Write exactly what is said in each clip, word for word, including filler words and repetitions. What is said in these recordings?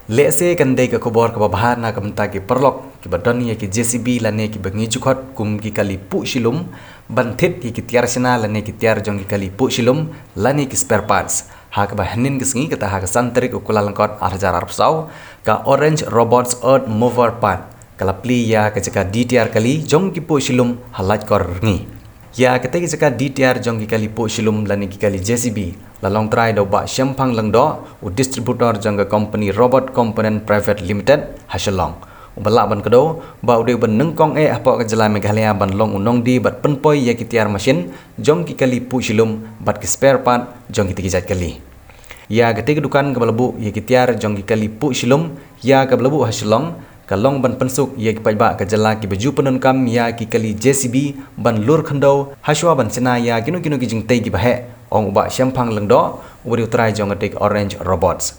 Lehse kan dei ka khubor kaba bha na ka bynta ki paralok kiba don ïa ki J C B lane kiba ngi ju khot kum ki kali puh shilum ban thied ïa ki tiar shna lane ki tiar jong ki kali puh shilum lane ki spare parts. Ha kaba hynnin ka sngi, kata ha ka san tarik u Kyllalyngkot ar hajar arphew saw, ka Orange Robots Earth Mover Part ka la plie ïa ka jaka die tiar kali jong ki puh shilum ha Laitkor Rngi. Ïa katei ka jaka die tiar jong ki kali puh shilum lane ki kali J C B la long trai da u Bah Shemphang Lyngdoh, u distributor jong ka company Robot Component Private Limited ha Shillong, uba lah ban kdew ba u dei uba nyngkong eh hapoh ka jylla Meghalaya ban long u nongdie bad pynpoi ïa ki tiar mashin jong ki kali puh shilum bad ki spare part jong kitei ki jait kali. Ïa katei ka dukan kaba la buh ïa ki tiar jong ki kali puh shilum ïa kaba la buh ha Shillong ka long ban pynsuk ïa ki paidbah ka jylla kiba ju pyndonkam ïa ki kali J C B ban lur khyndew hashwa ban shna ïa kino kino ki jingtei kiba heh, ong u Bah Shemphang Lyngdoh, uba dei u trai jong katei ka Orange Robots.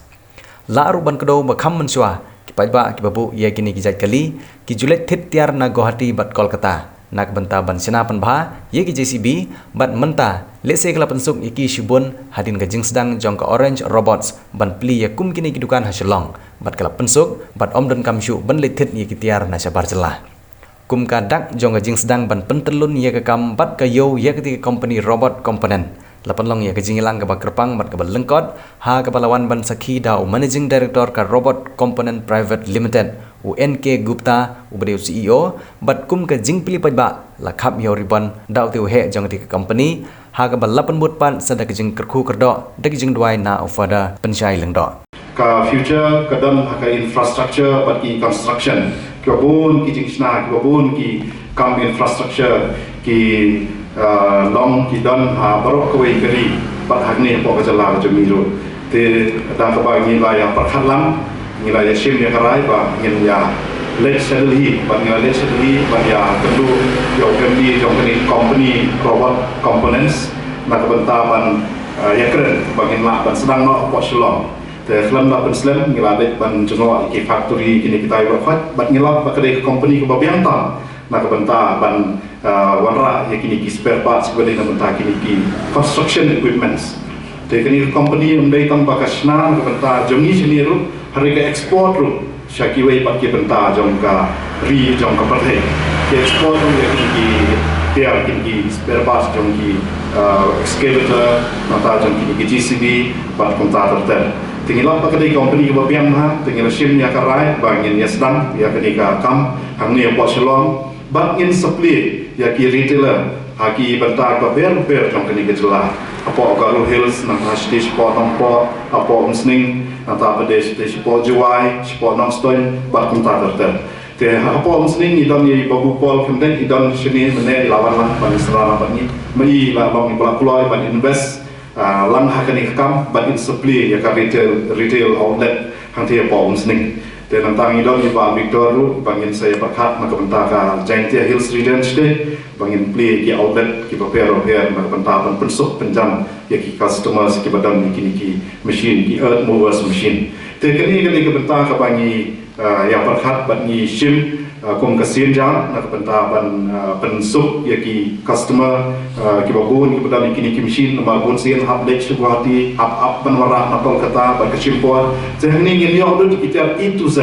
Lah ruh ban kdew ba kham mynshuwa ki paidbah kiba buh ïa kine ki jait kali ki ju leit thied tiar na Guwahati bad Kolkata na ka bynta ban shna pynbha ïa ki J C B, bad mynta lehse ka la pynsuk ïa ki shibun hadien ka jingsdang jong ka Orange Robots ban plie ïa kum kine ki dukan ha Shillong, bad ka la pynsuk bad ym donkam shuh ban leit thied ïa ki tiar na shabar jylla. Kum ka dak jong ka jingsdang ban pyntyllun ïa ka kam bad ka ïew ïa katei ka company Robot Component, la pynlong ïa ka jingïalang kaba kyrpang bad kaba lyngkot, ha kaba la wan ban sakhi da u Managing Director ka Robot Component Private Limited, u N K Gupta, uba dei u C E O, bad kum ka jingplie paidbah la khap ïa u ribbon da utei u heh jong katei ka company, ha kaba la pynbud pat sa da ka jingkyrkhu kyrdoh da ka jingduwai na u Father Pynshai Lyngdoh. Ka future ka don ha ka infrastructure bad ki construction. Kiba bun ki jingshna, kiba bun ki kam infrastructure ki, ah, long ki don ha baroh kawei ka ri bad hangne hapoh ka jylla ka jong ngi ruh. Te da kaba ngi la ïa pyrkhat lang, ngi la ïa shim ïa ka rai ba ngin ïa leit sha Delhi, bad ngi la leit sha Delhi ban ïa kynduh ïa u M D jong kane ka company Robot Components na ka bynta ban, ah, ïa kren ba ngin lah ban sdang noh hapoh Shillong. Te khlem da pynslem ngi la leit ban jngoh ïa ki factory kine kitai baroh khoit, bad ngi lap ba ka dei ka company kaba biang tam na ka bynta ban, ah, wanrah ïa kine ki spare parts kiba dei na bynta kine ki construction equipments. Te kane ka company ym dei tang ba ka shna na ka bynta jong ngi shane ruh, hynrei ka export ruh sha kiwei pat ki bynta jong ka ri jong ka pyrthei. Ki export ruh ïa kine ki tiar, kine ki spare parts jong ki, ah, excavator, nangta jong kine ki J C B bad kumta ter ter. Te ngi lap ba ka dei company kaba biang bha, te ngi la shim ïa ka rai ba ngin ïa sdang ïa kane ka kam hangne hapoh Shillong, bad ngin sa plie ïa ki retailer ha ki bynta kiba pher bapher jong kane ka jylla. Hapoh Garo Hills, nangta shatei shapoh Nongpoh, hapoh Umsning, nangta pat shatei shapoh Jowai, shapoh Nongstoiñ bad kumta ter ter. Te hapoh Umsning i don i Babu Paul Khyndait, i don shane mynne, i la wan lang ban ïasnoh lang bad ngi. Ma i la long iba la kloi ban invest, ah, lang ha kane ka kam, bad in sa plie ïa ka retail, retail outlet hangtei hapoh Umsning. Te nangta ngi don i Bah Victor ruh ba ngin sa ïa pyrkhat na ka bynta ka Jaintia Hills Region shatei, ba ngin plie ki outlet kiba pher bapher na ka bynta ban pynsuk pynjan ïa ki customers kiba don ïa kine ki machine, ki earth movers machine. Te kane ka dei ka bynta kaba ngi, ah, ïa pyrkhat bad ngi shim, ah, kum ka sienjam na ka bynta ban, ah, pynsuk ïa ki customer, ah, kiba bun kiba don ïa kine ki machine, namar bun sien hap leit sha Guwahati, hap, hap ban wanrah na Kolkata bad ka shim por. Te hangne ngin ïoh lut ïa ki tiar A to Z,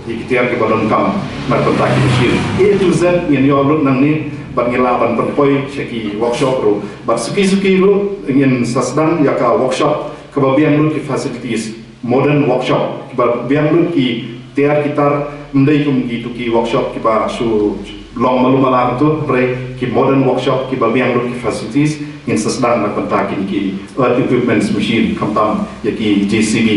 ïa ki tiar kiba donkam na ka bynta ki machine. A to Z ngin ïoh lut nangne, bad ngin lah ban pynpoi sha ki workshop ruh. Bad suki suki ruh ngin sa sdang ïa ka workshop kaba biang lut ki facilities, modern workshop, kiba biang lut ki tiar ki tar, ym dei kum kito ki workshop kiba shu long malu mala kumto, hynrei ki modern workshop kiba biang lut ki facilities, ngin sa sdang na ka bynta kine ki earth equipments machine, khamtam ïa ki J C B,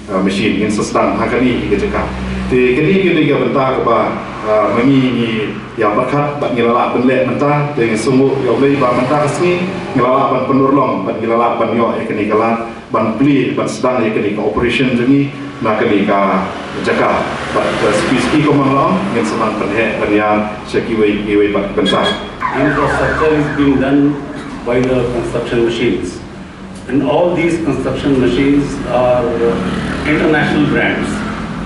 uh, machine, ngin sa sdang ha kane ka jaka. Te kane ka dei ka bynta kaba, uh, ma ngi ngi ïa pyrkhat bad ngi la lah ban leh mynta, te ngi sngewbha ïa U Blei ba mynta ka sngi ngi la lah ban pynurlong bad ngi la lah ban ïoh ïa kane ka lad ban plie, ban sdang ïa kane ka operation jong ngi na kane ka jaka. Bad, uh, shisha kumba la ong, ngin sa nang pynheh pynïar sha kiwei kiwei pat ki bynta. Infrastructure is being done by the construction machines. And all these construction machines are, uh, international brands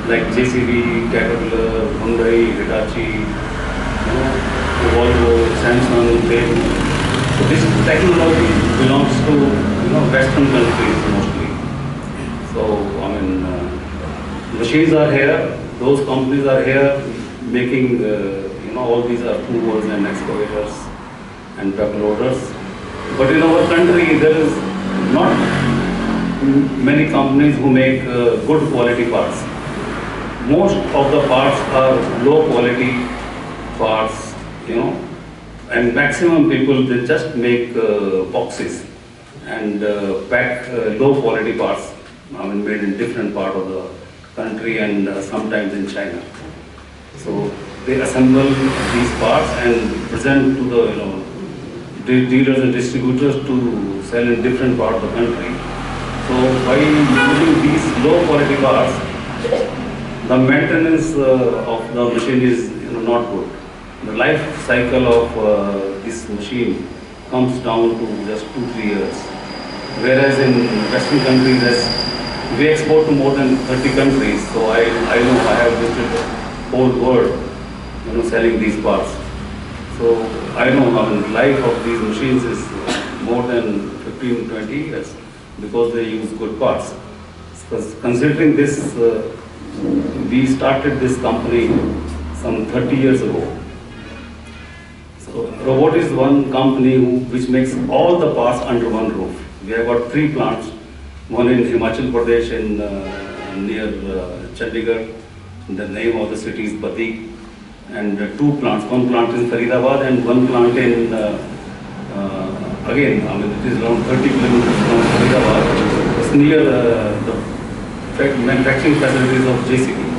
like J C B, Caterpillar, Hyundai, Hitachi, you know, Volvo, Samsung, Daewoo. So this technology belongs to, you know, Western countries mostly. So, I mean, uh, Machines are here, those companies are here making, uh, you know, all these earth movers and excavators and truck loaders. But in our country, there is not many companies who make uh, good quality parts. Most of the parts are low quality parts, you know, and maximum people, they just make uh, boxes and uh, pack uh, low quality parts, I mean, made in different part of the country and uh, sometimes in China. So they assemble these parts and present to the, you know, de- dealers and distributors to sell in different part of the country. So by using these low quality parts, the maintenance uh, of the machine is, you know, not good. The life cycle of uh, this machine comes down to just two, three years. Whereas in Western countries, as we export to more than thirty countries, so I, I know, I have visited the whole world, you know, selling these parts. So I know, I mean, life of these machines is more than fifteen, twenty years because they use good parts. Because considering this, uh, we started this company some thirty years ago. So Robot is one company who, which makes all the parts under one roof. We have got three plants, one in Himachal Pradesh in uh, near uh, Chandigarh. The name of the city is Baddi, and uh, two plants, one plant in Faridabad and one plant in uh, uh, again, I mean, it is around thirty kilometers from Faridabad. It's near uh, the fac- manufacturing facilities of J C B.